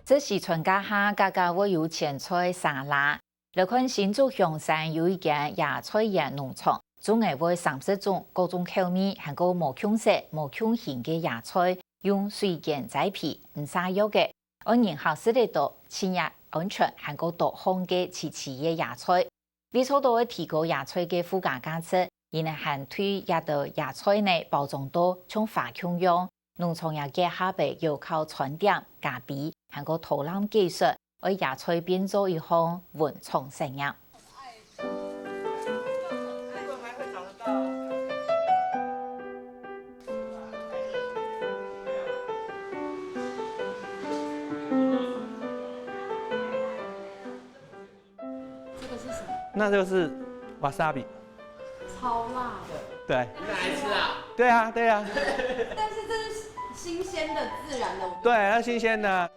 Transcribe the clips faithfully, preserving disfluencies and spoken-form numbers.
食西餐該下，家家會有前菜沙拉。來看新竹香山有一間野菜園農場，種个會三十種各種口味，還過無共色、無共形个野菜，用水耕栽培，毋灑藥个，愛人客食得到，清潔、安全，還過多項个萋萋个野菜。 為做到愛提高野菜个附加價值，佢等還對這兜野菜呢包裝到像花共樣。農場也結合了有靠餐點、咖啡，還過導覽技術，愛野菜變做一項文創產業。那就是 wasabi。超辣的。对。你哪来吃啊？对啊，对啊。但是这是新鲜的、自然的。对，它新鲜的。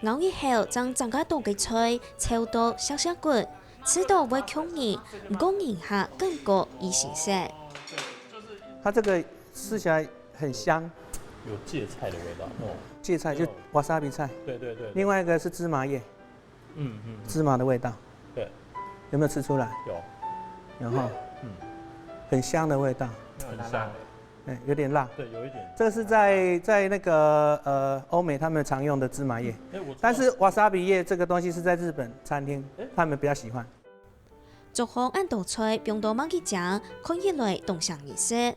咬一口，將整个肚个菜炒到燒燒滾，食到會囥人，毋過人客感覺已新鮮。它这个吃起来很香，有芥菜的味道哦。芥菜就 wasabi 菜，对对对。另外一个是芝麻叶，嗯嗯。芝麻的味道，对。有没有吃出来？有。然后嗯。很香的味道，很香。哎，有点辣。对，有一点。这个是在在那个呃欧美他们常用的芝麻叶，哎，我知道。但是 wasabi 叶这个东西是在日本餐厅哎他们比较喜欢。逐項恁多菜放到麼个井，看起來當像意思。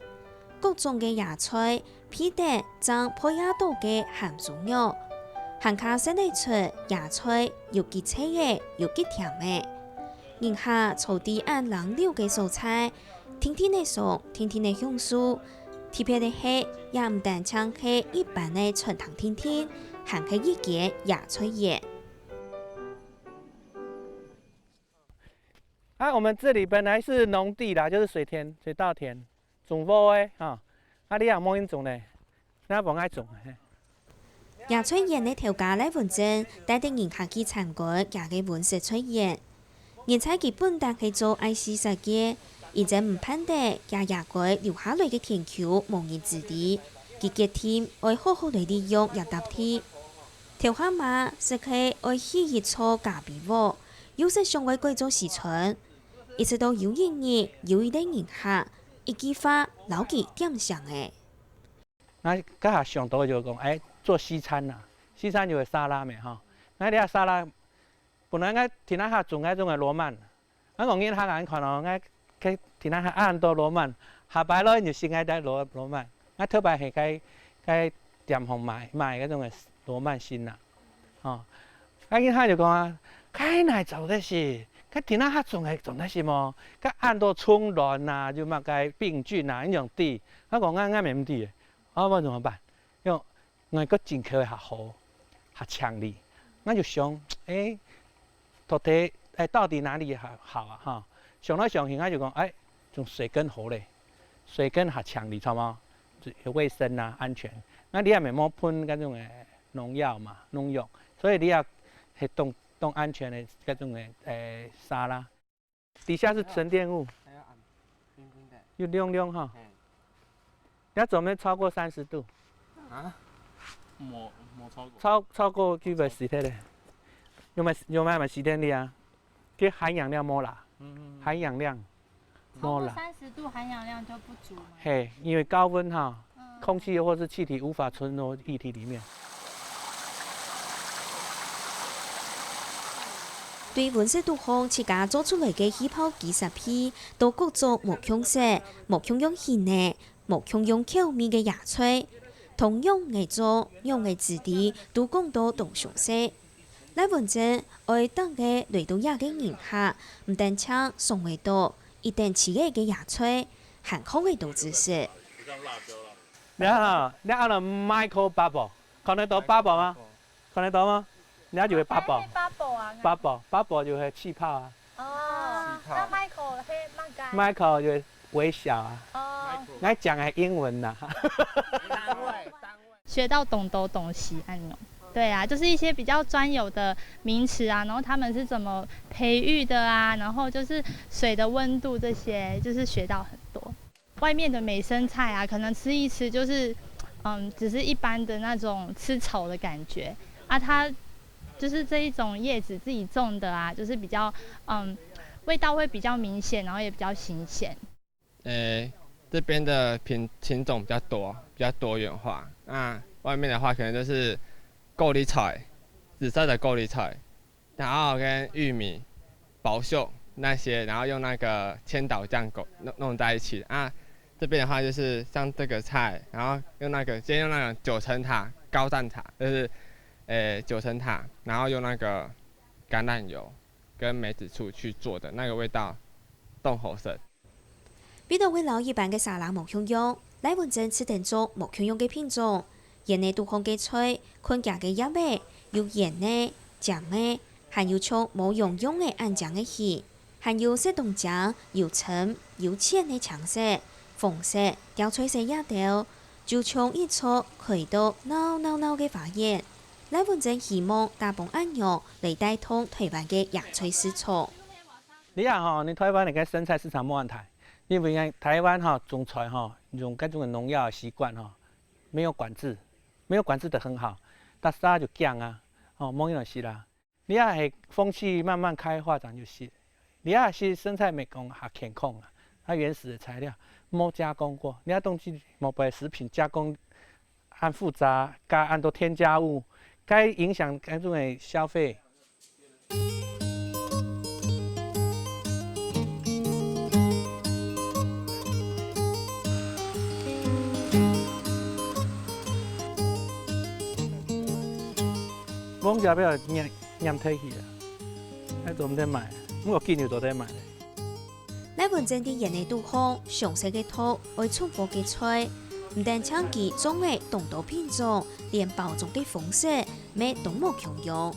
各種个野菜，配得正配合到个鹹酥肉，還較食得出野菜有幾脆个，有幾甜个。人客坐在恁冷溜个所在，定定仔囥，定定仔享受。特別个係，也毋單淨係一般个餐廳定定，還係一間野菜園。 啊，我们这里本来是农地啦，就是水田、水稻田，种播的哈。啊，你也莫用种呢，那不爱种。嘿。野菜园个头家赖文正帶等人客去參觀佢个溫室菜園。人在佢本旦係做I C設計，因為毋盼得佢野雞留下來个田坵無人治理，佢決定愛好好來利用這搭地。頭下嘛，係係愛起一座咖啡屋， 又係想愛改做西餐。一直到有一日，有一個人客，一句話摎佢點醒了。 𠊎該下想到就講，哎，做西餐啊，西餐就係沙拉咩吼。𠊎這沙拉，本來𠊎天下下種該種个羅曼，𠊎講人客恁看哦，𠊎該天下下恁多羅曼，下擺來就先𠊎帶羅羅曼，𠊎頭擺係該該店項買買該種个羅曼心啊。 吼，啊，人客就講啊，該哪做得死？該天下下種个種得死無？該恁多蟲卵啊，又麼个病菌啊，恁樣滴。𠊎講𠊎𠊎毋知，啊，𠊎怎麼辦？因為𠊎个進口个較好，較強力。𠊎就想，誒，到底誒到底哪裡好好啊？哈，想來想去，𠊎就講，誒，種水耕好咧，水耕較強力，著無？衛生啊，安全。𠊎這下也無噴該種誒 農藥嘛，農藥，所以你也係當當安全个該種个誒沙拉。底下是沉澱物，還要按冰冰的。又亮亮哈。嘿。你要準備超過三十度，啊？無無超過。超超過就會死忒咧。有沒有有沒有死忒你啊？佢含氧量無啦，嗯嗯。含氧量超過無啦。三十度含氧量就不足嘛。嘿，因為高溫哈，嗯空氣或是氣體無法存活液體裡面。對溫室肚項自家做出來个氣泡機設備，都各種無共色、無共樣形个、無共樣口味个野菜，同仰仔做、仰仔治理，都講到當詳細。 賴文正愛逐個來到這个人客，毋單淨嚐會到一等試个个野菜，還學會到知識。你看哈，你看到Michael Bubble，看得到Bubble嗎？看得到嗎？你看就係Bubble。 bubble 啊 Bubble，bubble就係氣泡啊。哦，氣泡那Michael係麼个？ Michael就係微小啊。哦，來講个英文呐。學到當多東西按呢。對啊，就是一些比較專有的名詞啊，然後他們是怎麼培育的啊，然後就是水的溫度這些，就是學到很多。外面的美生菜啊，可能吃一吃就是，嗯，只是一般的那種吃草的感覺。啊，它就是这一种叶子自己种的啊，就是比较，嗯，味道会比较明显，然后也比较新鲜。诶，这边的品品种比较多，比较多元化。那外面的话，可能就是高丽菜，紫色的高丽菜，然后跟玉米、包粟那些，然后用那个千岛酱勾弄弄在一起啊。这边的话就是像这个菜，然后用那个先用那个九层塔、高蛋塔，就是诶九层塔，然后用那个橄榄油跟梅子醋去做的那个味道，冻好食。味道會摎一般个沙拉無共樣，賴文珍試等種無共樣个品種。園仔肚項个菜，看佢个葉仔，有圓个、尖个，還有像無樣樣个恁靚个形，還有色當靚，有深有淺个青色、紅色、吊菜色這兜，就像一座開到鬧鬧鬧个花園。賴文珍希望打幫恁樣來帶動台灣个野菜市場。你啊吼，你台灣个生菜市場無恁大， 因為台灣吼種菜吼用該種農藥个習慣吼，沒有管制，沒有管制得很好，大家就驚啊，吼，無人食啦。你也係風氣慢慢開發展就食，你也係生菜沒講較健康啊，它原始的材料，無加工過，你也東西無被食品加工，很複雜，加很多添加物，該影響該種个消費。 往這邊黏黏退去啊，還做毋得賣，毋過今日做得賣咧。賴文珍在園仔肚項，詳細个讀愛種過个菜，毋單淨佢種个當多品種，連包裝个方式乜都無共樣。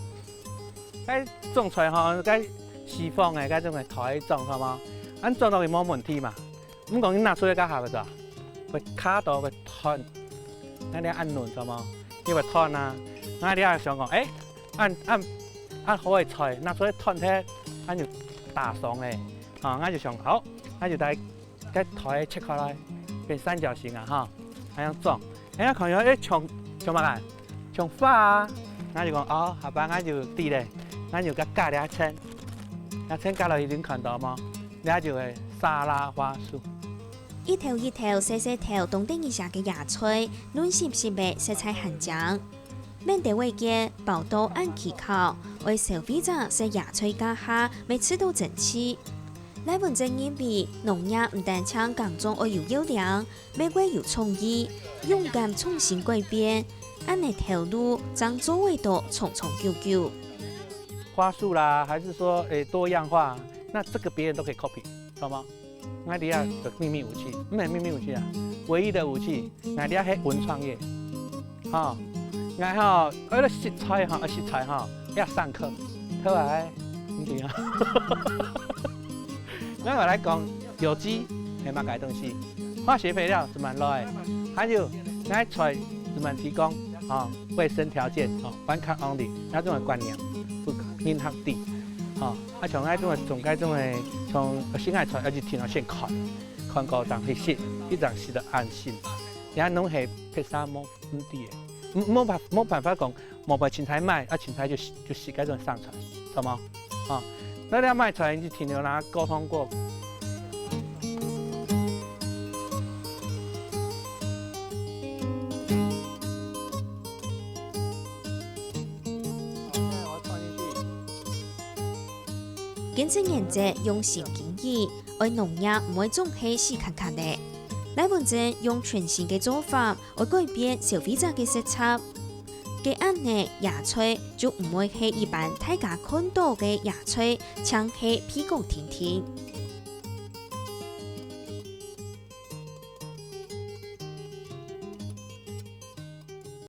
該種菜吼，該西方个該種个台種，好無？恁種落去無問題嘛。毋過你拿出來該下个咋，會卡到會斷，該你恁嫩，好無？你會斷啊。該你也想講，誒，恁恁恁好个菜，拿出來斷忒，恁就打爽咧。啊，𠊎就想好，𠊎就來 該台切開來，變三角形啊哈，恁樣種。哎呀，看有一像像麼个？像花啊，𠊎就講哦，下擺𠊎就知咧，𠊎就加加這層，這層加落去，恁看到無？這就係沙拉花樹。一頭一頭細細頭當得人惜个野菜，嫩濕濕个，色彩還靚。 免得會結，包到恁奇巧，愛消費者食野菜該下乜試著真趣。賴文珍認為，農業毋單淨耕種愛有要領，乜愛有創意，勇敢創新改變，恁呢頭路正做會到長長久久。花束啦，還是說誒多樣化，那這個別人都可以 copy，知道嗎？ 𠊎這就祕密武器，毋係祕密武器啊，唯一的武器，𠊎這係文創業，吼，𠊎吼，為了食材吼，食材吼，愛上課，好啊，毋對啊。𠊎來講有機係麼个東西，化學肥料怎麼來，還有𠊎菜怎麼提供，吼，衛生條件，吼，one cup only，那種的觀念，不，人客地，吼。 啊，像該種个種該種个，像新愛菜，愛一定愛先看，看過正去食，一定食得安心。也攏係別儕無毋知个，無無辦無辦法講無買青菜買，啊青菜就就食該種生菜，懂無？吼，那你買菜你就停留那溝通過。 堅持原則，用心經營，愛農業毋會總係死磕磕个。賴文珍用全新个做法，愛改變消費者个食習。該恁呢，野菜就毋會係一般大家看到个野菜，淨係皮殼定定。